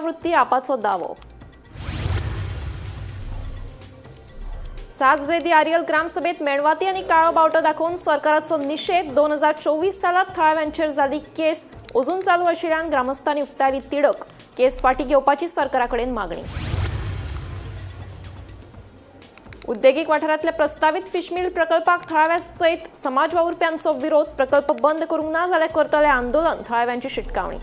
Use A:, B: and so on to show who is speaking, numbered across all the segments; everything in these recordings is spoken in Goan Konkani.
A: पुनरावृत्ती, आपाचो दावो. सात जुजे दी आरियल ग्रामसभेत मेणवाती आनी काळो बावटो दाखोवन सरकाराचो निशेध. 2024 सालात थळाव्यांचेर जाल्ली केस अजून चालू आशिल्ल्यान ग्रामस्थांनी उक्तायली तिडक. केस फाटीं घेवपाची सरकारा कडेन मागणी. उद्देगीक वाठारांतल्या प्रस्तावीत फिशमील प्रकल्पाक थळाव्या सयत समाज वावुरप्यांचो विरोध. प्रकल्प बंद करूंक ना जाल्यार करतले आंदोलन, थळाव्यांची शिटकावणी.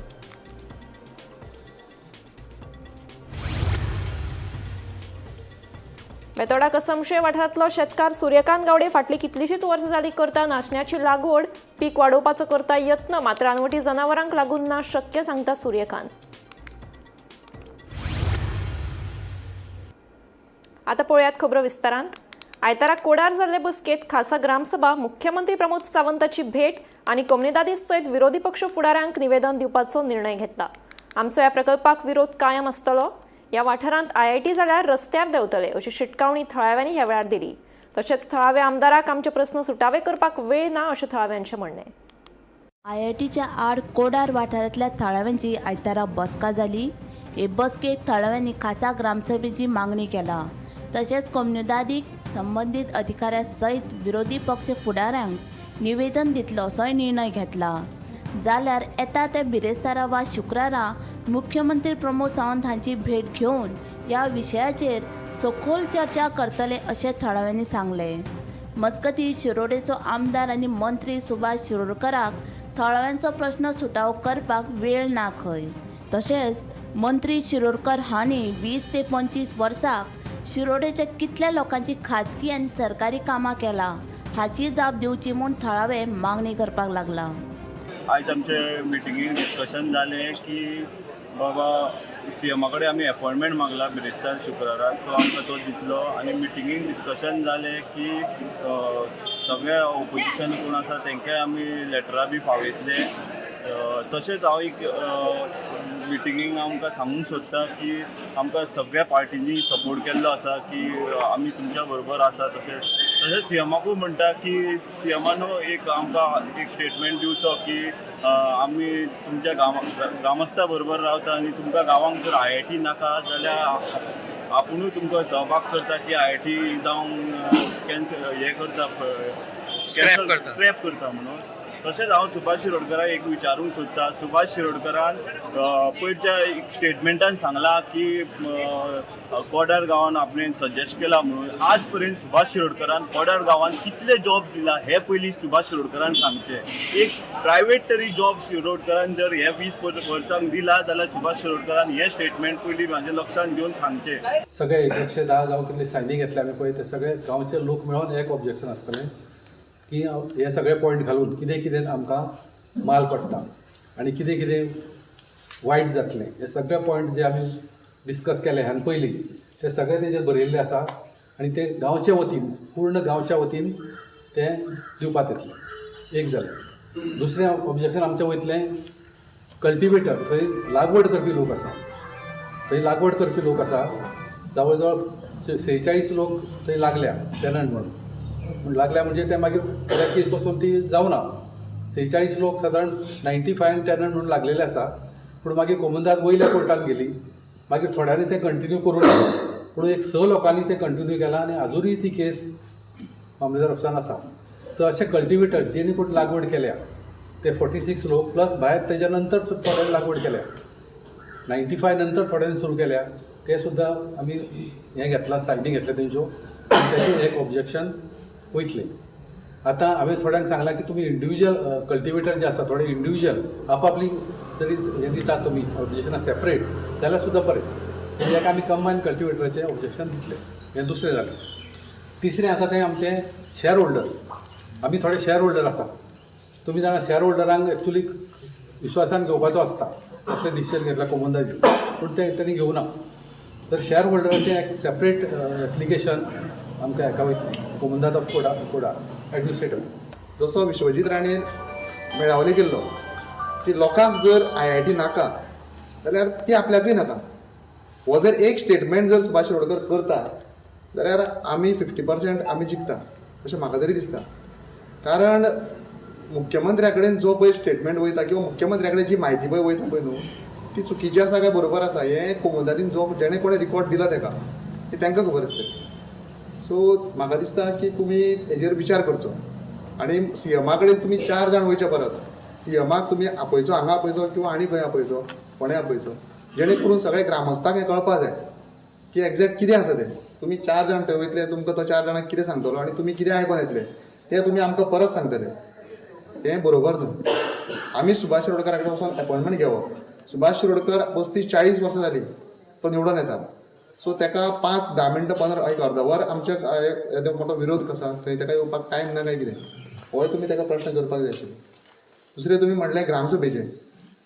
A: बेतोडा कसमशे वाठारांतलो शेतकार सूर्यकांत गावडे फाटली कितलीशीच वर्सां जाली करता नाचण्याची लागवड. पीक वाडोवपाचो करता यत्न, मात्र रानवटी जनावरांक लागून ना शक्य, सांगता सूर्यकांत. आता पळोवयात खबरो विस्तारांत. आयतारा कोडार जाल्ले बसकेत खासा ग्रामसभा, मुख्यमंत्री प्रमोद सावंताची भेट आनी कोमुनिदादी सयत विरोधी पक्ष फुडाऱ्यांक निवेदन दिवपाचो निर्णय घेतला. आमचो ह्या प्रकल्पाक विरोध कायम आसतलो. ह्या वाठारांत आयआयटी जाल्यार रस्त्यार देंवतले, अशी शिटकावणी थळाव्यांनी ह्या वेळार दिली. तशेंच थळाव्या आमदाराक आमचे प्रस्न सुटावे करपाक वेळ ना, अशें थळाव्यांचें म्हणणें.
B: आयआयटीच्या आड कोडार वाठारांतल्या थळाव्यांची आयतारा बसका जाली. हे बसकेक थळाव्यांनी खासा ग्रामसभेची मागणी केला. तशेंच कोमुनिदादीक संबंदीत अधिकाऱ्या सयत विरोधी पक्ष फुडाऱ्यांक निवेदन दितलो असोय निर्णय घेतला. जाल्यार येता ते बिरेस्तारा वा शुक्रारा मुख्यमंत्री प्रमोद सावंत हांची भेट घेवन ह्या विशयाचेर सखोल चर्चा करतले, अशें थळाव्यांनी सांगलें. मजगतीं, शिरोडेचो आमदार आनी मंत्री सुभाष शिरोडकराक थळाव्यांचो प्रश्न सुटावो करपाक वेळ ना खंय. तशेंच मंत्री शिरोडकर हांणी 20 ते 25 वर्साक शिरोडेच्या कितल्या लोकांची खाजगी आनी सरकारी कामां केला, हाची जाप दिवची म्हूण थळावे मागणी करपाक लागला.
C: आयज आमचे मिटिंगेक डिस्कशन जालें की बाबा, सीएमा कडेन आमी एपॉयंटमेंट मागला बिरेस्तार शुक्राराक, तो आमकां तो दितलो. आनी मिटिंगेक डिस्कशन जालें की सगळे ओपोजिशन कोण आसा तेंकांय आमी लेटरां बी पावयतले. तशेंच हांव एक मिटिंगेक आमकां सांगूंक सोदता की आमकां सगळ्या पार्टींनी सपोर्ट केल्लो आसा की आमी तुमच्या बरोबर आसा. तशेंच तशेंच सीएमाकूय म्हणटा की सीएमान एक आमकां एक स्टेटमेंट दिवचो की आमी तुमच्या गांवा ग्रामस्था बरोबर रावता आनी तुमकां गांवांक जर आयआयटी नाका जाल्यार आपुणूय तुमकां सहभाग करता की आयआयटी जावंक कॅन्सल हें करता.
D: Scrap करता.
C: स्क्रॅप करता म्हणून. तशेंच हांव सुभाष शिरोडकराक एक विचारूंक सोदता. सुभाष शिरोडकरान पयरच्या एक स्टेटमेंटान सांगलां की कोडार गांवान आपणें सजेस्ट केला म्हणून. आज पर्यंत सुभाष शिरोडकरान कोडार गांवान कितले जॉब दिला, हे पयलीं सुभाष शिरोडकरान सांगचें. एक प्रायवेट तरी जॉब शिरोडकरान जर हे 20 वर्सांक दिला जाल्यार सुभाष शिरोडकरान हें स्टेटमेंट पयलीं म्हाज्या लक्षांत घेवन सांगचें.
E: सगळे 110 जावं कितले सायनी घेतले आमी पळय, ते सगळे गांवचे लोक मेळोन एक ऑब्जेक्शन आसतलें की हे सगळे पॉयंट घालून कितें कितें आमकां माल पडटा आनी कितें कितें वायट जातलें, हे सगळे पॉयंट जे आमी डिस्कस केले ह्यान पयलीं, ते सगळे तेजेर बरयल्ले आसा आनी ते गांवचे वतीन, पूर्ण गांवच्या वतीन ते दिवपाक येतलें. एक जालें. दुसरें ऑब्जेक्शन आमचें वयतलें कल्टिवेटर, थंय लागवड करपी लोक आसा. थंय लागवड करपी लोक आसा, जवळ जवळ 46 लोक थंय लागल्या टेनंट म्हणून. पूण लागल्या म्हणजे ते मागीर फुडें केस वचून ती जावना. 46 लोक सादारण 95 टेनंट म्हणून लागलेले आसा. पूण मागीर कोमुनिदाद वयल्या कोर्टान गेली. मागीर थोड्यांनी तें कंटिन्यू करूं ना, पूण एक स लोकांनी तें कंटिन्यू केलां आनी आजुनूय ती केस मामलेदार ऑफिसान आसा. तर अशे कल्टिवेटर जेणी कोण लागवड केल्या ते 46 लोक, प्लस भायर तेज्या नंतर सुद्दां थोड्यांनी लागवड केल्या, 95 नंतर थोड्यांनी सुरू केल्या, ते सुद्दां आमी हें घेतलां, सायनी घेतल्या तेंच्यो आनी तेजें एक ऑब्जेक्शन वयतलें. आतां हांवें थोड्यांक सांगलां की तुमी इंडिविज्युअल कल्टिवेटर जे आसा, थोडे इंडिविज्युअल आपापली जरी हें दितात तुमी ऑब्जेक्शनां सेपरेट जाल्यार सुद्दां बरें. पूण हेका आमी कंबायन कल्टिवेटराचें ऑब्जेक्शन दितले. हें दुसरें जालें. तिसरें आसा तें आमचें शेअर होल्डर. आमी थोडे शेअर होल्डर आसा. तुमी जाणा, शेअर होल्डरांक एक्चुली विश्वासान घेवपाचो आसता असलें डिसिजन घेतला कोमुनिदादीन, पूण तें तेणी घेवना. तर शेअर होल्डराचें एक सेपरेट एप्लिकेशन आमकां हेका वयतलें, कोमुनिदाद ऑफ कोडा, कोडा एडमिनिस्ट्रेटर.
F: जसो विश्वजीत राणेन मेळावले केल्लो की लोकांक जर आयआयटी नाका जाल्यार ती आपल्याकूय नाका, हो जर एक स्टेटमेंट जर सुभाष शिरोडकर करता जाल्यार आमी 50% आमी जिखता अशें म्हाका तरी दिसता. कारण मुख्यमंत्र्या कडेन जो पळय स्टेटमेंट वयता किंवा मुख्यमंत्र्या कडेन जी म्हायती पळय वयता पळय न्हू, ती चुकीची आसा काय बरोबर आसा हें कोमुनिदादीन जो जेणे कोणें रिकॉर्ड दिला तेका ती तांकां खबर आसतली. सो म्हाका दिसता की तुमी हेजेर विचार करचो आनी सीएमा कडेन तुमी 4 जाण वयच्या परस सीएमाक तुमी आपयचो, हांगा आपयचो किंवा आनी खंय आपयचो, कोणें आपयचो, जेणे करून सगळे ग्रामस्थांक हें कळपा जाय की एग्जॅक्ट कितें आसा तें. तुमी 4 जाण थंय वयतले, तुमकां तो 4 जाणांक कितें सांगतलो आनी तुमी कितें आयकोन येतले तें तुमी आमकां परत सांगतले, तें बरोबर न्हू. आमी सुभाष शिरोडकारा कडेन वचोन एपॉयंटमेंट घेवप. सुभाष शिरोडकर 35-40 वर्सां जालीं तो निवडून येता, सो तेका 5-10 मिनटां 15 एक अर्द वर आमच्या येदो मोठो विरोध कसा थंय तेका येवपाक टायम ना काय कितें, होय तुमी तेका प्रश्न करपाक जाय आशिल्लो. दुसरें तुमी म्हणलें ग्रामसभेचें,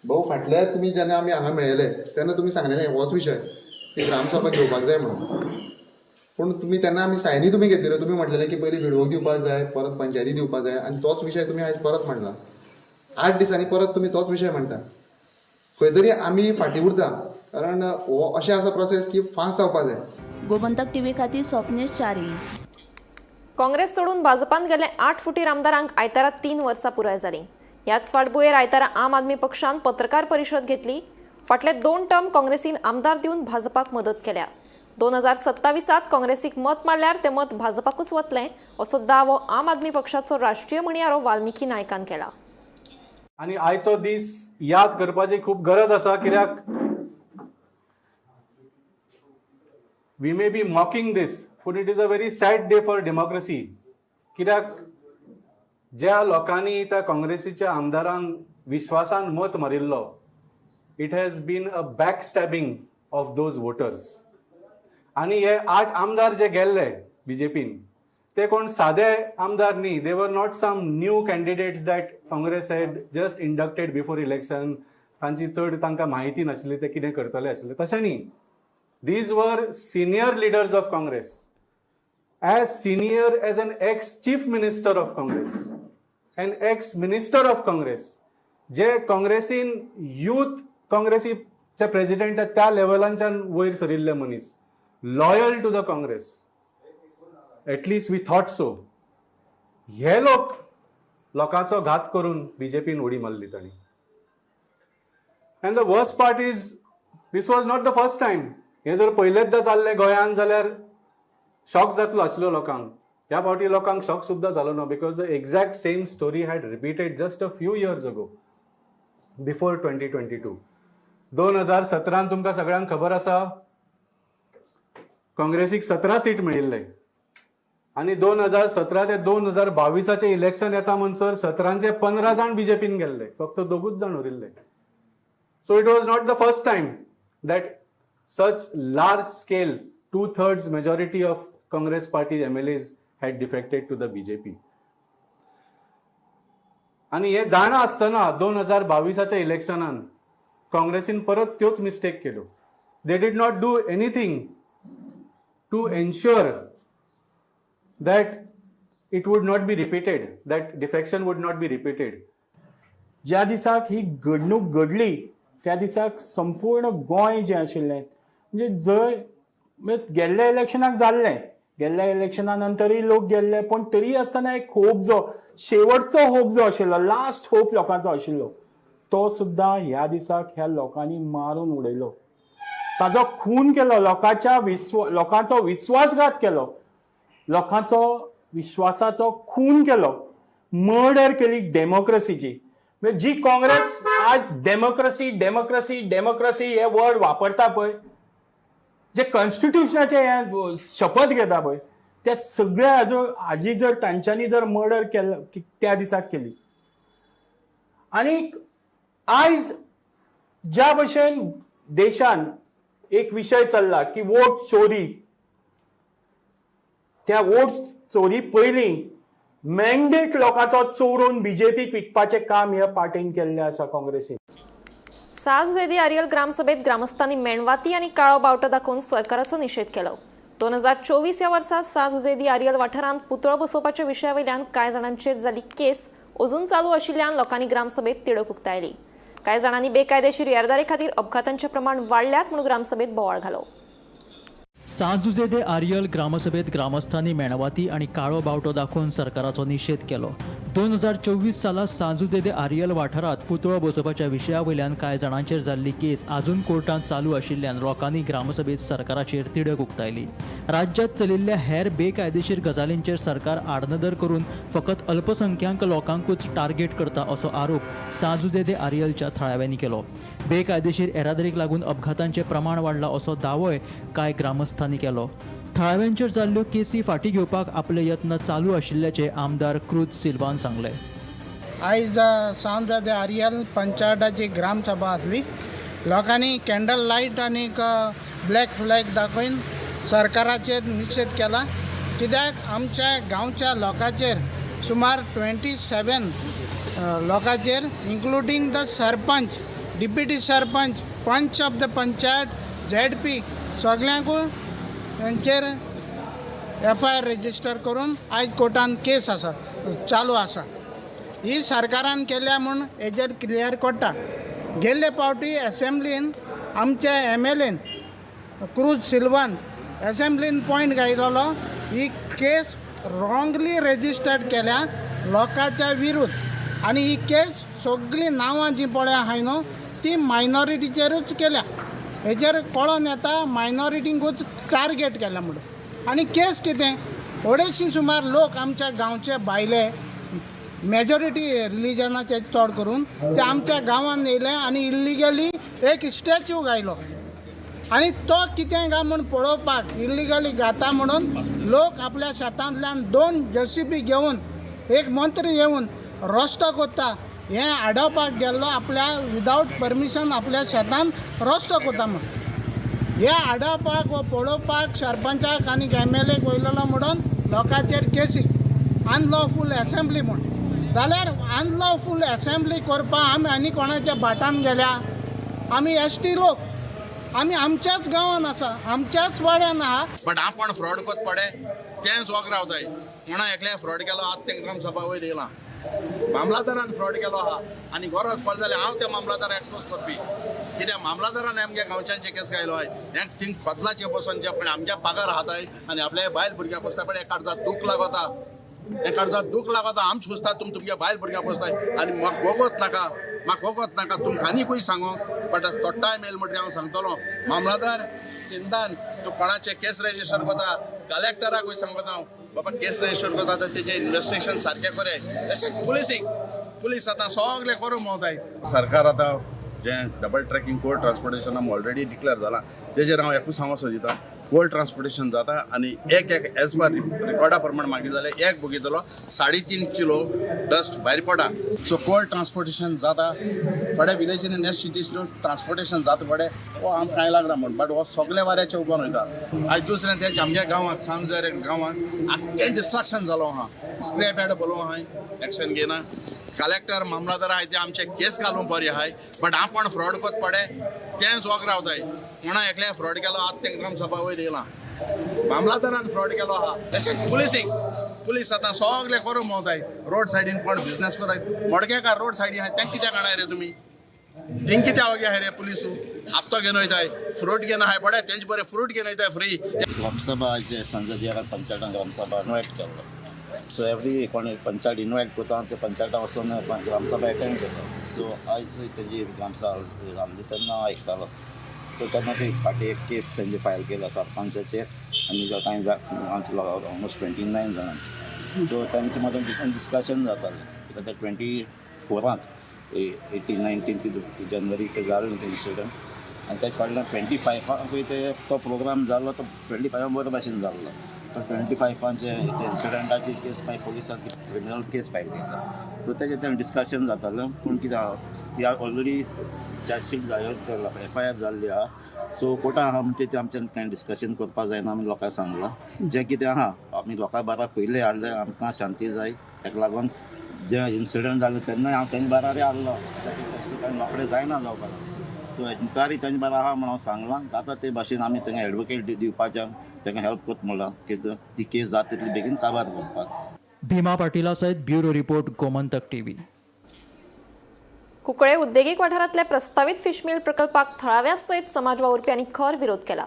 F: भाऊ फाटल्या तुमी जेन्ना आमी हांगा मेळयले तेन्ना तुमी सांगलेलें होच विशय की ग्रामसभा घेवपाक जाय म्हणून, पूण तुमी तेन्ना आमी सायनी तुमी घेतलेल्यो, तुमी म्हटलेलें की पयलीं विडोवंक दिवपाक जाय, परत पंचायती दिवपाक जाय, आनी तोच विशय तुमी आयज परत म्हणला. 8 दिसांनी परत तुमी तोच विशय म्हणटा. खंय तरी आमी फाटीं उरता, कारण हो अशें आसा प्रोसेस की फास्ट जावपाक जाय.
B: गोमंतक टीव्ही खातीर स्वप्नेश च्यारी.
A: काँग्रेस सोडून भाजपान गेले 8 फुटीर आमदारांक आयतारा 3 वर्सां पुराय जालीं. ह्याच फाटभुंयेर आयतारा आम आदमी पक्षान पत्रकार परिशद घेतली. फाटले 2 टर्म काँग्रेसीन आमदार दिवन भाजपाक मदत केल्या. 2027 काँग्रेसीक मत मारल्यार तें मत भाजपाकूच वतलें असो दावो आम आदमी पक्षाचो राष्ट्रीय म्हणयारो वाल्मिकी नायकान केला.
G: आनी आयचो दीस याद करपाची खूब गरज आसा, कित्याक we may be mocking this, पूण it is a very sad day for democracy. कित्याक ज्या लोकांनी त्या काँग्रेसीच्या आमदारांक विश्वासान मत मारिल्लो, it has been a back stabbing of those voters. आनी हे 8 आमदार जे गेल्ले बीजेपीन, ते कोण सादे आमदार न्ही. They were not some new candidates that Congress had just inducted before election. तांची चड तांकां म्हायती नाशिल्ली ते कितें करतले आशिल्ले, तशें न्ही. These were senior leaders of Congress, as senior as an ex chief minister of Congress, an ex minister of Congress, जे काँग्रेसीन यूथ काँग्रेसीचे प्रेजिडेंट त्या लेवलांच्यान वयर सरिल्ले मनीस, loyal to the Congress, at least we thought so. हे लोक लोकांचो घात करून बीजेपीन उडी मारली तांणी. And the worst part is this was not the first time. हें जर पयलेंचदा जाल्लें गोंयांत जाल्यार शॉक जातलो आशिल्लो लोकांक. ह्या फावटी लोकांक शॉक सुद्दां जालो ना, because the exact same story had repeated just a few years ago before 2022. 2017 तुमकां सगळ्यांक खबर आसा, काँग्रेसीक 17 सीट मेळिल्ले आनी 2017 ते 2022 इलेक्शन येता म्हणसर 17चे 15 जाण बीजेपीन गेल्ले, फक्त 2 जाण उरिल्ले. So it was not the first time that such large scale 2/3 majority of Congress party MLAs had defected to the BJP. आनी हे जाणा आसतना 2022 इलेक्शनान काँग्रेसीन परत त्योच मिस्टेक केल्यो. They did not do anything to ensure that it would not be repeated, that defection would not be repeated.
H: ज्या दिसाक ही घडणूक घडली त्या दिसाक संपूर्ण गोंय जें आशिल्लें, म्हणजे जंय म्हणजे गेल्ल्या इलेक्शनाक जाल्लें, गेल्ल्या इलेक्शना नंतरूय लोक गेल्ले, पूण तरी आसतना एक होप जो शेवटचो होप जो आशिल्लो, लास्ट होप लोकांचो आशिल्लो, तो सुद्दां ह्या दिसाक ह्या लोकांनी मारून उडयलो, ताजो खून केलो, लोकांच्या लोकांचो विश्वासघात केलो, लोकांचो विश्वासाचो खून केलो, मर्डर केली डेमोक्रेसीची. म्हणजे जी काँग्रेस आज डेमोक्रेसी डेमोक्रेसी डेमोक्रेसी हे वर्ड वापरता पळय, जे कॉन्स्टिट्युशनाचे हे शपथ घेता पळय, त्या सगळ्या हाजी जर तांच्यांनी जर मर्डर केलं त्या दिसाक केली. आनी आयज ज्या भशेन देशान एक विशय चल्ला की वोट चोरी, त्या वोट चोरी पयलीं मॅन्डेट लोकांचो चोरून बीजेपीक विकपाचें काम ह्या पार्टीन केल्लें आसा काँग्रेसीन.
A: साजुझे आरियल ग्रामसभेत ग्रामस्थांनी मेणवाती आनी काळो बावटो दाखोवन सरकाराचो निशेध केलो. 2024 ह्या वर्सा साजुझे आरियल वाठारांत पुतळो बसोवपाच्या विशया वयल्यान कांय जाणांचेर जाल्ली केस अजून चालू आशिल्ल्यान लोकांनी ग्रामसभेत तिडक उक्तायली. कांय जाणांनी बेकायदेशीर येरादारी खातीर अपघातांचे प्रमाण वाडल्यात म्हणून ग्रामसभेत बोवाळ घालो.
I: सांजुझे दे आरियल ग्रामसभेत ग्रामस्थांनी मेणवाती आनी काळो बावटो दाखोवन सरकाराचो निशेध केलो. 2024 साला सांजुदे दे आरियल वाठारांत पुतळो बसोवपाच्या विशया वयल्यान कांय जाणांचेर जाल्ली केस आजून कोर्टांत चालू आशिल्ल्यान लोकांनी ग्रामसभेत सरकाराचेर तिडक उक्तायली. राज्यांत चलिल्ल्या हेर बेकायदेशीर गजालींचेर सरकार आडनदर करून फकत अल्पसंख्याक लोकांकूच टार्गेट करता असो आरोप सांजुदे दे आरियलच्या थळाव्यांनी केलो. बेकायदेशीर येरादारीक लागून अपघातांचें प्रमाण वाडलां असो दावोय कांय ग्रामस्थांनी केलो. थळाव्यांचेर जाल्ल्यो केसी फाटीं घेवपाक आपले यत्न चालू आशिल्ल्याचें आमदार क्रूज सिल्वान सांगलें.
J: आयज सांज दे आरियल पंचायताची ग्रामसभा आसली. लोकांनी कॅन्डल लायट आनीक ब्लॅक फ्लॅग दाखोवन सरकाराचेर निशेध केला, कित्याक आमच्या गांवच्या लोकांचेर सुमार 27 लोकांचेर, including the sarpanch, deputy sarpanch, panch of the panchayat, ZP, सगल्यांकूय तांचेर एफआयआर रजिस्टर करून आयज कोर्टान केस आसा, चालू आसा. ही सरकारान केल्या म्हूण हेजेर क्लियर कोट्टा. गेल्ले पावटी एसेंब्लीन आमच्या एमएलएन क्रूज सिल्वान एसेंब्लीन पॉयंट घायलेलो, ही केस रॉंगली रजिस्टर्ड केल्या लोकांच्या विरुद्ध आनी ही केस सगळीं नांवां जीं पळय आहाय न्हू ती मायनॉरिटीचेरूच केल्या. हेजेर कळोन येता मायनॉरिटींकूच टार्गेट केल्या म्हणून. आनी केस कितें, 250 सुमार लोक आमच्या गांवचे भायले, मेजॉरिटी रिलिजनाचे चड करून, ते आमच्या गांवांत येयले आनी इल्लिगली एक स्टॅच्यू घायलो आनी तो कितें काय म्हूण पळोवपाक इल्लिगली घाता म्हणून लोक आपल्या शेतांतल्यान 2 जेसीबी घेवन एक मंत्री येवन रस्तो कोत्ता हें आडोवपाक गेल्लो, आपल्या विदावट परमिशन आपल्या शेतान रस्तो कोत्ता म्हूण. हे आडोवपाक वा पळोवपाक सरपंचाक आनी एमएलएक वयलेलो म्हणून लोकांचेर केसी, अनलॉफूल एसेंब्ली म्हूण. जाल्यार अनलॉफूल एसेंब्ली करपाक आमी आनी कोणाच्या भाटान गेल्या? आमी एसटी लोक, आमी आमच्याच गांवान आसा, आमच्याच वाड्यान आहा.
K: बट आपण फ्रॉड कोत पडे तेंच वोग रावताय. कोणा एकल्या फ्रॉड केलो, आतां तेंकां ग्रामसभा वयर येयला. मामलादारान फ्रॉड केलो आहा आनी गरज पडली जाल्यार हांव त्या मामलादार एक्सपोज करपी, कित्याक मामलादारान आमगे गांवच्यांचे केस घायलो आहाय. हें थिंग बदलाचे बसून जे पण आमच्या पागार आहाताय आनी आपल्या बायल भुरग्यां पोसता, पण एका काळजात दूख लागता, एका काळजात दूख लागता. आम सोंसता, तुम तुमगे बायल भुरग्यां पोसताय आनी म्हाका वगत नाका, म्हाका वगत नाका तुमकां आनीकूय सांगो. बट तो टायम येयलो म्हणटकीर हांव सांगतलो, मामलादार सिंधान तूं कोणाचे केस रजिस्टर करता, कलेक्टराकूय सांगता हांव, बाबा केस रजिस्टर करता तर तेजें इन्वेस्टिगेशन सारकें करे. तशें पुलिसीक, पुलीस आतां सगळें करूंक भोंवताय. सरकार आतां जें डबल ट्रॅकिंग कोल ट्रान्सपोर्टेशन आमी ऑलरेडी डिक्लेअर जालां, तेजेर हांव एकूच सांगूंक सोदिता, कोल ट्रान्सपोर्टेशन जाता आनी एक एक एज पर रिकॉर्डा प्रमाण मागीर जाल्यार एक बघितलो 3.5 किलो डस्ट भायर पडा. सो कोल ट्रान्सपोर्टेशन जाता थोड्या विलेजींनी, नेक्स्ट सिटीज ट्रान्सपोर्टेशन जाता पडे, हो आमकां कांय लागना म्हूण, बट हो सगल्या वाऱ्याचे उबोन वयता. आयज दुसरें तें आमच्या गांवांत सांजर गांवांत आख्खें डिस्ट्रक्शन जालो आहा, स्क्रॅप यार्ड बरो आहाय, एक्शन घेयना. कलेक्टर मामलादार आहाय ते आमचे केस घालूंक बरी आहाय, बट आपण फ्रॉड कोत पडे तेंच वोग रावताय. कोणा एकल्या फ्रॉड केलो, आतां तेंकां ग्रामसभा वयर येयला. मामलादारान फ्रॉड केलो आहा. तशें पुलिसीक, पुलीस आतां सगळें करूंक भोंवताय. रोड सायडीन कोण बिजनेस करताय, मडकेकार रोड सायडीन आहाय, तेंकां कित्याक हाडाय रे तुमी? तेंक कित्याक वगी आहाय रे पुलिसू? आपतो घेवन वयताय, फ्रूट घेवन आहाय पळय, तेंचे बरें फ्रूट घेवन वयताय फ्री.
L: ग्रामसभा जे संसदीय पंचायतान ग्रामसभा इनवायट केल्लो. सो एवरी कोण पंचायत इनवायट करता ते पंचायता वचून ग्रामसभा एटेंड करता. सो आयज तेजी ग्रामसभा आसली तेन्ना हांव आयकतालो. सो तेन्ना ती फाटीं एक केस तेंची फायल केला सरपंचाचेर आनी कांय आमचे ऑलमोस्ट 29 जाणांचे. सो तांचे मदीं डिस्कशन जातालें कित्याक ते 24 18 19 जनवरी ते जालें ते इन्सिडंट आनी तेच्या फाटल्यान 25 ते तो प्रोग्राम जालो, तो 25 बरो भाशेन जाल्लो. तो 25 जे इन्सिडंटाची केस मागीर पुलिसान क्रिमिनल केस फायल केला. सो तेजें तें डिस्कशन जातालें. पूण कितें आहा, ती ऑलरेडी चार्जशीट जाय, एफआयआर जाल्ली आहा. सो कोर्टान आहा म्हणचे तें आमच्यान कांय डिस्कशन करपाक जायना. आमी लोकांक सांगलां जें कितें आहा, आमी लोकां बारा पयलें हाडलें, आमकां शांती जाय. ताका लागून जें इन्सिडंट जालें तेन्नाय हांव तेंचे बारारय आहलो, तसलें कांय रोखडें जायना जावपाक. सो मुखारय तेंचे बारा आहा म्हूण हांव सांगलां. जाता ते भाशेन आमी तांकां एडवोकेट दिवपाचें, तांकां हेल्प करता म्हणलां की ती केस जाता तितली बेगीन काबार करपाक.
I: भीमा पाटीला सयत bureau report, Gomantak TV.
A: Cuncolim उद्देगीक वाठारांतल्या प्रस्तावीत फिशमिल प्रकल्पाक थळाव्या सयत समाज वावुरप्यांनी खर विरोध केला.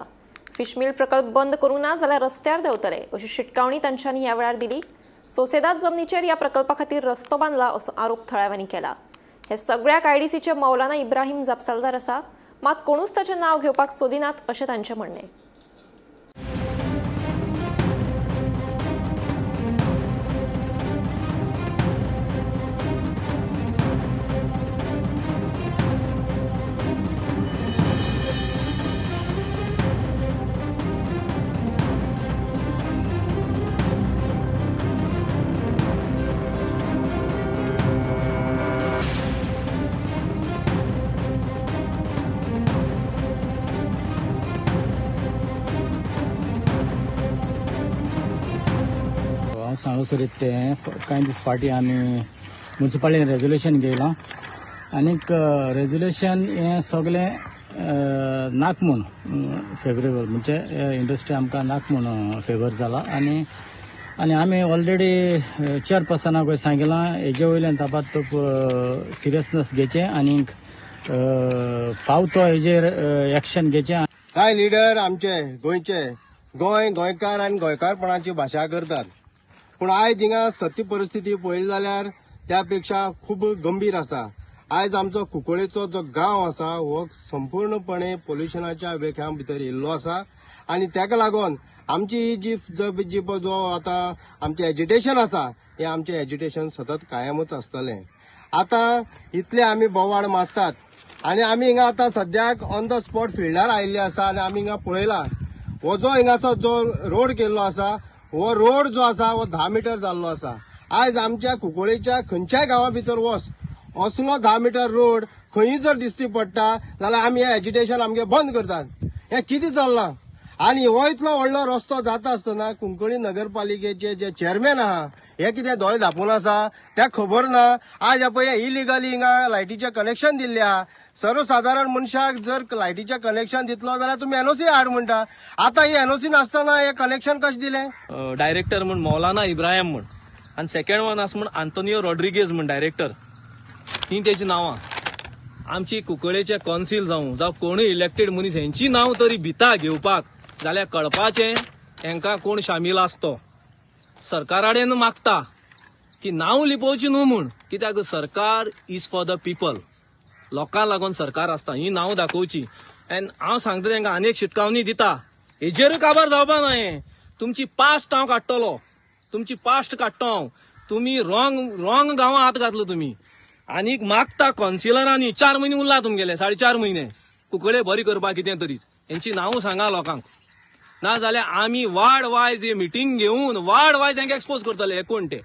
A: फिशमिल प्रकल्प बंद करूंक ना जाल्यार रस्त्यार देंवतले अशी शिटकावणी तांच्यांनी ह्या वेळार दिली. सोसेदाद जमनीचेर ह्या प्रकल्पा खातीर रस्तो बांदला असो आरोप थळाव्यांनी केला. हे सगळ्याक आयडीसीचे मौलाना इब्राहिम जापसालदार आसा, मात कोणूच ताचें नांव घेवपाक सोदिनात अशें तांचें म्हणणें.
M: हांव सांगू सोदीत तें कांय दीस फाटीं आमी मुन्सिपालिटीन रेजोल्युशन घेयलां आनीक रेजोल्युशन हें सगळें नाक म्हूण फेवरेबल, म्हणजे इंडस्ट्री आमकां नाक म्हूण फेवर जाला. आनी आनी आमी ऑलरेडी चेअरपर्सनाक सांगिलां हेजे वयल्यान ताबडतोब सिरियसनेस घेवचें आनीक फाव तो हेजेर एक्शन घेवचें.
N: कांय लिडर आमचे गोंयचे गोंय गोंयकार आनी गोंयकारपणाची भाशा करतात, पूण आयज हिंगा सत्य परिस्थिती पळयली जाल्यार त्या पेक्षा खूब गंभीर आसा. आयज आमचो कुंकळेचो जो गांव आसा हो संपूर्णपणे पोल्युशनाच्या विळख्या भितर येयल्लो आसा आनी ताका लागून आमची ही जी जो आतां आमचें एजिटेशन आसा हें आमचें एजिटेशन सतत कायमच आसतलें. आतां इतले आमी बोवाळ मारतात आनी आमी हिंगा आतां सद्याक ऑन the spot फिल्डार आयिल्ले आसा आनी आमी हिंगा पळयला हो जो हिंगाचो जो रोड केल्लो आसा हो रोड जो आसा हो 10 मिटर जाल्लो आसा. आयज आमच्या कुंकळेच्या खंयच्याय गांवा भितर वच असलो 10 मिटर रोड खंयी जर दिसती पडटा जाल्यार आमी हें एजिटेशन आमगे बंद करतात. हें कितें चल्लां? आनी हो इतलो व्हडलो रस्तो जाता आसतना कुंकळी नगरपालिकेचे जे चेअरमॅन आहा हे कितें दोळे धापून आसा त्या खबर ना. आज पळय इलिगली हिंगा लायटीचें कनेक्शन दिल्लें आहा. सर्वसादारण मनशाक जर लायटीचें कनेक्शन दितलो जाल्यार तुमी एनओसी हाड म्हणटा. आतां ही एनओसी नासतना हें कनेक्शन कशें दिलें?
O: डायरेक्टर म्हूण मौलाना इब्राहिम म्हूण आनी सेकंड वन आसा म्हूण आंतोनियो रॉड्रिगेज म्हूण डायरेक्टर, ही तेची नांवां. आमची कुंकळेचे कौन्सिल जावं जावं कोणूय इलेक्टेड मनीस हेंची नांव तरी भिता घेवपाक जाल्यार कळपाचें हेंकां कोण शामील आसतो. सरकाराडेन मागता की नांव लिपोवची न्हू म्हूण, कित्याक सरकार is for the people, लोकांक लागून सरकार आसता, ही नांव दाखोवची. एंड हांव सांगता तेंकां आनी एक शिटकावणी दिता, हेजेरूय काबार जावपा ना. हें तुमची पास्ट हांव काडटलो, तुमची पास्ट काडटलो हांव. तुमी रॉंग गांवां हात घातलो तुमी. आनीक मागता कौन्सिलरांनी 4 म्हयने उरला तुमगेले, 4.5 म्हयने कुंकळे बरी करपाक कितें तरी हेंची नांव सांगा लोकांक, ना जाल्यार आमी वार्ड वायज ही मिटींग घेवन वार्ड वायज हेंकां एक्सपोज करतले हे कोण ते.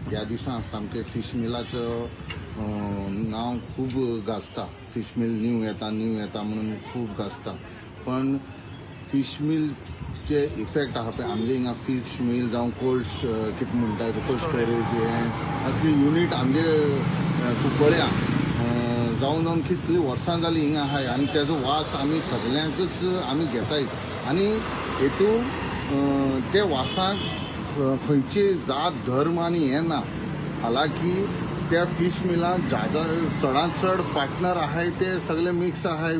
P: ह्या दिसां सामकें फिश मिलाचो नांव खूब गाजता. फिश मिल न्यू येता न्यू येता म्हणून खूब गाजता, पण फिश मिलचे इफेक्ट आहा पळय आमगे हिंगा. फिश मिल जावं कोल्ड कितें म्हणटा कोल्ड स्टोरेज हें असली युनीट आमगे कुंकळ्या जावन जावन कितलीं वर्सां जालीं हिंगा आहाय आनी तेजो वास आमी सगल्यांकूच आमी घेताय. आनी हेतून ते वासाक खंयची जात धर्म आनी हें ना. हालाकी त्या फिश मिलांत जादा चडांत चड पार्टनर आहाय ते सगळे मिक्स आहाय.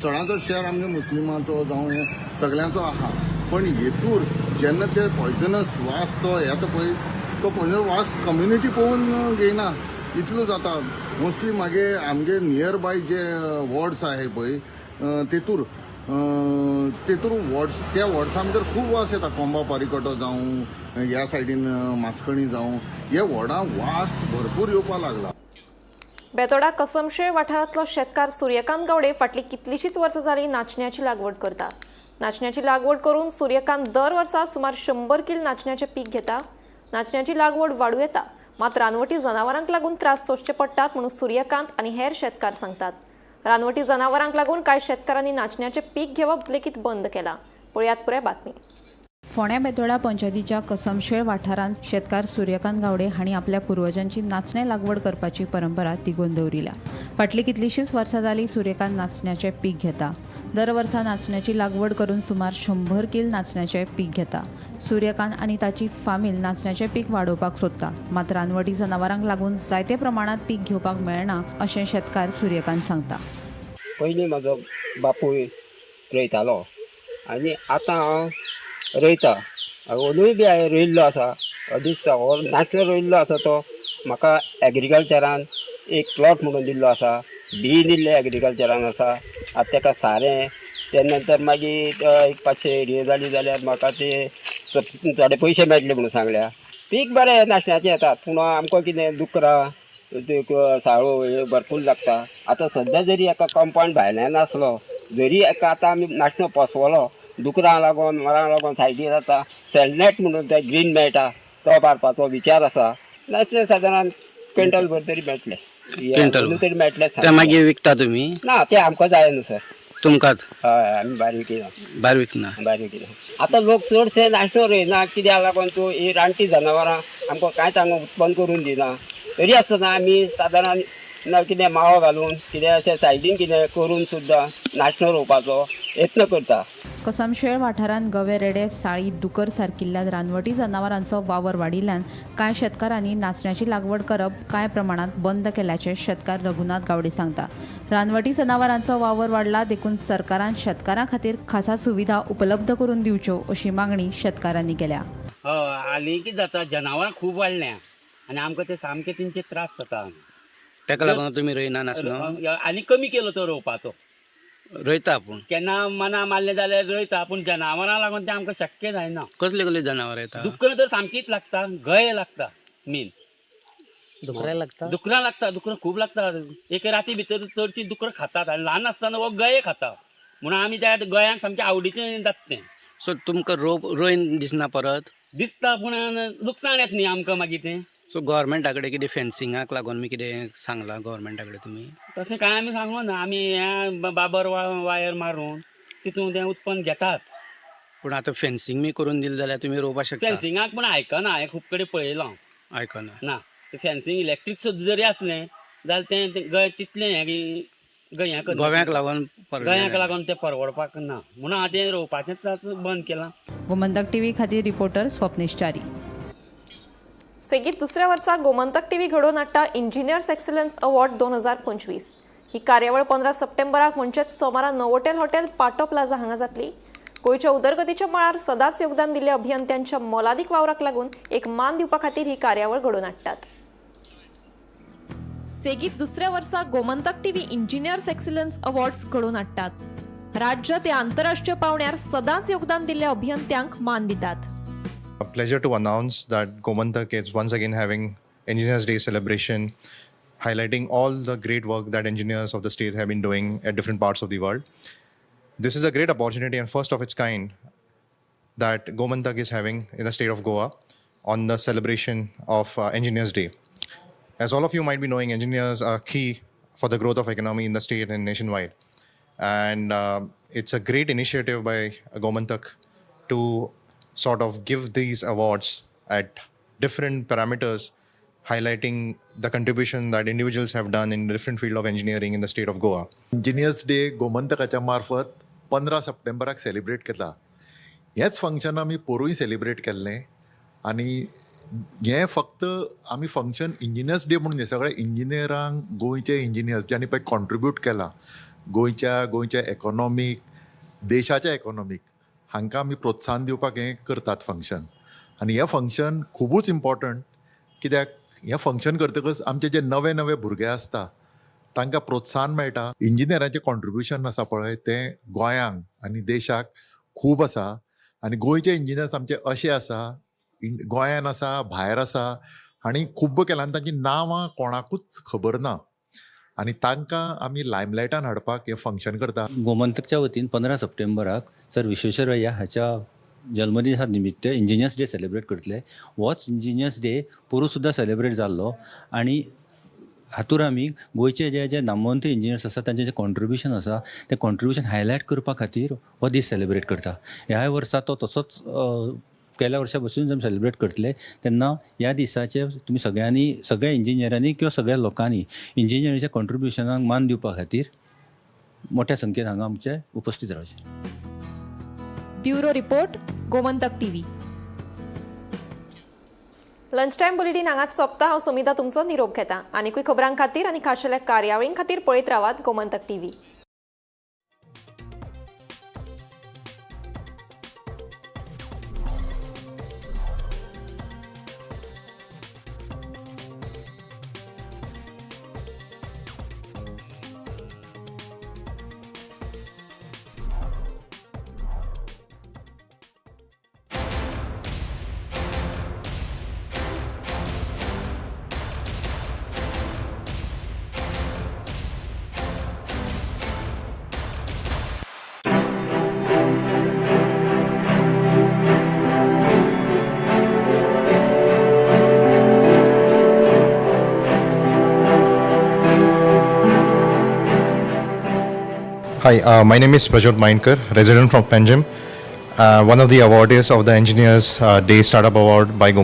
P: चडांत चड शेअर आमगे मुस्लिमाचो जावं हे सगळ्यांचो आहा, पण हेतूर जेन्ना ते पॉयजनस वास तो येता पळय तो पॉयजनस वास कम्युनिटी पळोवन घेयना इतलो जाता. मोस्टली मागे आमगे नियर बाय जे वॉर्ड्स आहाय पळय तेतूर तेतूर वॉर्ड्स त्या वॉर्ड्सां भितर खूब वास येता. कोंबा पारिकोटो जावं ह्या सायडीन मास्कणी जावं हे वॉर्डां वास भरपूर येवपाक लागला.
A: बेतोडा कसमशेळ वाठारांतलो शेतकार सूर्यकांत गावडे फाटली कितलीशीच वर्सां जाली नाचण्याची लागवड करता. नाचण्याची लागवड करून सूर्यकांत दर वर्सा सुमार 100 किल नाचण्याचें पीक घेता. नाचण्याची लागवड वाडूं येता, मात रानवटी जनावरांक लागून त्रास सोंसचे पडटात म्हणून सूर्यकांत आनी हेर शेतकार सांगतात. रानवटी जनावरांक लागून कांय शेतकारांनी नाचण्याचें पीक घेवप लेगीत बंद केलां. पळयात पुराय बातमी.
Q: फोंड्या बेतोडा पंचायतीच्या कसमशेळ वाठारांत शेतकार सूर्यकांत गावडे हांणी आपल्या पुर्वजांची नाचणे लागवड करपाची परंपरा तिगोवन दवरिल्या. फाटलीं कितलींशींच वर्सां जालीं सूर्यकांत नाचण्याचें पीक घेता. दर वर्सा नाचण्याची लागवड करून सुमार 100 कील नाचण्याचें पीक घेता. सूर्यकांत आनी ताची फामील नाचण्याचें पीक वाडोवपाक सोदता, मात रानवटी जनावरांक लागून जायते प्रमाणांत पीक घेवपाक मेळना अशें शेतकार सूर्यकांत सांगता.
R: पयलीं म्हाजो बापूय रोयतालो आनी आतां हांव रोयता. अंदूय बी हांवें रोयिल्लो आसा, दिसता हो नाचणो रोयिल्लो आसा तो म्हाका एग्रीकल्चरान एक प्लॉट म्हणून दिल्लो आसा, बी दिल्लें एग्रीकल्चरान आसा. आतां ताका सारें ते नंतर मागीर एक 500 एरियो जाली जाल्यार म्हाका ते थोडे पयशे मेळटले म्हणून सांगल्या. पीक बरें नाशण्याचें येता, पूण आमकां कितें दुकरां साळो हे भरपूर लागता. आतां सद्या जरी एका कंपावंड भायल्यान आसलो जरी एका आतां आमी नाशणो पोसवलो, दुकरां लागून मरां लागून सायडीर आतां सेलनेट म्हणून ते ग्रीन मेळटा तो मारपाचो विचार आसा. नाशणें सादारण क्विंटल भर तरी मेळटलें,
D: क्विंटल
R: तरी मेळटलें.
D: ते मागीर विकता तुमी?
R: ना, ते आमकां जाय न्हू सर.
D: तुमकांच?
R: हय, आमी भायर विकिना.
D: भायर विकना?
R: भायर विकिना. आतां लोक चडशे नाशणो रोयना, कित्याक लागून तूं ही रानटी जनावरां आमकां कांयच हांगा उत्पन्न करून दिना. तरी आसतना आमी सादारण ना कितें माळो घालून कितें अशें सायडीन कितें करून सुद्दां नाशणो रोवपाचो यत्न करता.
Q: कसमशेळ वाठारांत गवे, रेडे, साळी, दुकर सारकिल्ल्या रानवटी जनावरांचो वावर वाडिल्ल्यान कांय शेतकारांनी नाचण्याची लागवड करप कांय प्रमाणांत बंद केल्याचें शेतकार रघुनाथ गावडे सांगता. रानवटी जनावरांचो वावर वाडला देखून सरकारान शेतकारां खातीर खासा सुविधा उपलब्ध करून दिवच्यो अशी मागणी शेतकारांनी केल्या.
S: हय, हालीं कितें जाता, जनावरां खूब वाडल्या आनी आमकां ते सामके तेंचे त्रास जाता.
D: ताका लागून तुमी रोयना नासलो?
S: आनी कमी केलो तो रोवपाचो.
D: रोयता पूण
S: केन्ना मना मारलें जाल्यार रोयता, पूण जनावरां लागून तें आमकां शक्य जायना.
D: कसले कसले जनावरां येता?
S: दुकरां तर सामकीच लागता, गये लागता, मेन
D: दुकरां लागता?
S: दुकरां लागता, दुकरां खूब लागता. एके राती भितर चडशीं दुकरां खातात आनी ल्हान आसतना हो गये खाता, म्हणून आमी त्या गयांक सामकें आवडीचें जाता तें.
D: सो तुमकां रोयन दिसना परत?
S: दिसता, पूण लुकसाण येता न्ही आमकां मागीर तें.
D: सो गव्हर्मेंटा कडेन कितें फेन्सिंगाक लागून बी कितें सांगलां गव्हर्मेंटा कडेन तुमी?
S: तशें कांय आमी सांगू ना. आमी हें बाबर वायर मारून तितून तें उत्पन्न घेतात.
D: पूण आतां फेन्सिंग बी करून दिलें जाल्यार तुमी रोवपाक शकता.
S: फेन्सिंगाक पूण आयकना, हांवें खूब कडेन पळयलां.
D: आयकना?
S: ना, तें फेन्सिंग इलेक्ट्रीक सुद्दां जरी आसलें जाल्यार तें गय तितलें हें गयांक
D: गोव्याक लागून
S: गयांक लागून तें परवडपाक ना, म्हणून हांवें तें रोवपाचेंच बंद केलां.
Q: गोमंतक टीव्ही खातीर रिपोर्टर स्वप्नेश च्यारी.
A: सेगीत दुसऱ्या वर्सा गोमंतक टीव्ही घडोवन हाडटा इंजिनियर्स एक्सलन्स अवॉर्ड 2025. ही कार्यावळ 15 सप्टेंबराक म्हणचेच सोमारा नोवोटेल हॉटेल पाटो प्लाझा हांगा जातली. गोंयच्या उदरगतीच्या मळार सदांच योगदान दिल्ल्या अभियंत्यांच्या मोलादीक वावराक लागून एक मान दिवपा खातीर ही कार्यावळ घडोवन हाडटात. सेगीत दुसऱ्या वर्सा Gomantak TV engineers excellence awards घडोवन हाडटात. राज्य ते आंतरराष्ट्रीय पावंड्यार सदांच योगदान दिल्ल्या अभियंत्यांक मान दितात.
F: A pleasure to announce that Gomantak is once again having Engineers Day celebration, highlighting all the great work that engineers of the state have been doing at different parts of the world. This is a great opportunity and first of its kind that Gomantak is having in the state of Goa on the celebration of Engineers Day. As all of you might be knowing, engineers are key for the growth of economy in the state and nationwide. And it's a great initiative by Gomantak to sort of give these awards at different parameters, highlighting the contribution that individuals have done in different field of engineering in the state of Goa.
T: Engineers day गोमंतकाच्या मार्फत 15 सप्टेंबराक सेलिब्रेट करता. हेंच फंक्शन आमी पोरूय सेलिब्रेट केल्लें आनी हें फक्त आमी फंक्शन इंजिनियर्स डे म्हणून न्ही, सगळे इंजिनियरांक, गोंयचे इंजिनियर्स ज्यांनी पळय कॉन्ट्रिब्यूट केलां गोंयच्या एकोनॉमीक, देशाच्या एकोनॉमीक, हांकां आमी प्रोत्साहन दिवपाक हें करतात फंक्शन. आनी हें फंक्शन खुबूच इम्पॉर्टंट, कित्याक हें फंक्शन करतकच आमचे जे नवे नवे भुरगे आसता तांकां प्रोत्साहन मेळटा. इंजिनियरांचें कॉन्ट्रिब्युशन आसा पळय तें गोंयांक आनी देशाक खूब आसा आनी गोंयचे इंजिनियर्स आमचे अशे आसा, गोंयान आसा, भायर आसा आनी खूब्ब केलां आनी तांचीं नांवां कोणाकूच खबर ना आनी तांकां आमी लायमलायटान हाडपाक हें फंक्शन करता.
U: गोमंतकच्या वतीन 15 सप्टेंबराक सर विश्वेश्वरय्या हाच्या जल्मदिसा निमित्त इंजिनियर्स डे सेलिब्रेट करतले. होच इंजिनियर्स डे पोरूं सुद्दां सेलिब्रेट जाल्लो आनी हातूर आमी गोंयचे जे जे नामवंत इंजिनियर्स आसा तांचें जें कॉन्ट्रिब्युशन आसा तें कॉन्ट्रिब्युशन हायलायट करपा खातीर हो दीस सेलिब्रेट करता. ह्याय वर्सा तो तसोच गेल्या वर्सा पसून आमी सेलिब्रेट करतले. तेन्ना ह्या दिसाचे तुमी सगळ्यांनी, सगळ्या इंजिनियरांनी किंवा सगळ्या लोकांनी इंजिनियरीच्या कॉन्ट्रिब्युशनाक मान दिवपा खातीर मोठ्या संख्येन हांगा आमचे उपस्थित रावचे.
A: Bureau report, Gomantak TV. Lunch time bulletin हांगाच सोंपता. हांव समिता तुमचो निरोप घेता. आनीकूय खबरां खातीर आनी खाशेल्या कार्यावळीं खातीर पळयत रावात Gomantak TV.
C: Hi, my name is Prajot Mainkar, resident from Panjim. One of the awardees of the Engineers Day Startup Award by